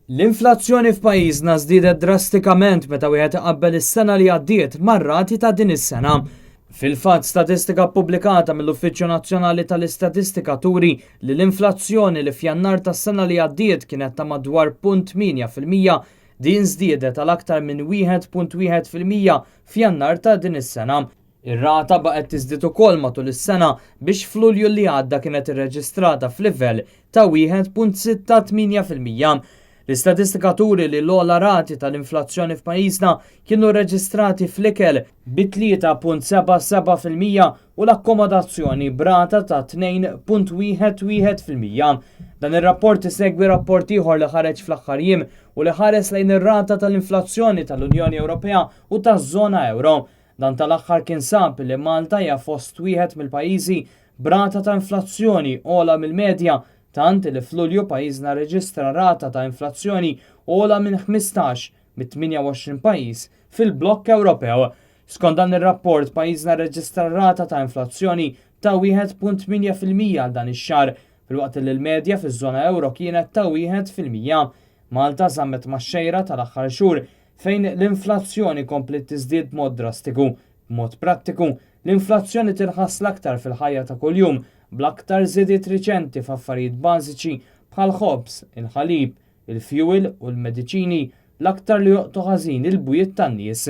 L-inflazzjoni f'pajjiżna żdiedet drastikament meta wieħed iqabbel is-sena li għaddiet mar-rati ta' din is-sena. Fil-fatt, statistika ppubblikata mill-Uffiċċju Nazzjonali tal-Istatistika turi li l-inflazzjoni li f'Jannar tas-sena li għaddiet kienet ta' madwar 0.8%, din żdiedet għal aktar minn 1.1% f'Jannar ta' din is-sena. Ir-rata baqgħet tiżdied ukoll matul is-sena biex f'Lulju li għadda kienet irreġistrata f'livell ta' 1.68%. L-istatistika turi li l-ogħla rati tal-inflazzjoni f'pajjiżna kienu rreġistrati fl-ikel bi 3.77% u l-akkomodazzjoni b'rata ta' 2.11%. Dan ir-rapport isegwi rapport ieħor li ħareġ fl-aħħar jiem u li ħares lejn ir-rata tal-inflazzjoni tal-Unjoni Ewropea u taż-żona ewro. Dan tal-aħħar kien sab li Malta hija fost wieħed mill-pajjiżi b'rata ta' inflazzjoni ogħla mill-medja tant li f'Lulju pajjiżna rreġistra rata ta' inflazzjoni ogħla minn 15 mit-28 pajjiż fil-blokk Ewropew. Skont dan ir-rapport pajjiżna rreġistra rata ta' inflazzjoni ta' 1.8% għal dan ix-xahar filwaqt li l-medja fiż-żona ewro kienet ta' 1%. Malta żammet max-xejra tal-aħħar xhur fejn l-inflazzjoni kompliet tiżdied b'mod drastiku. B'mod prattiku, l-inflazzjoni tinħass l-aktar fil-ħajja ta' kuljum bl-aktar żidiet riċenti f'affarijiet bażiċi bħall-ħobż, il-ħalib, il-fjuwil u l-mediċini l-aktar li joqtu ħażin il-bwiet tan-nies.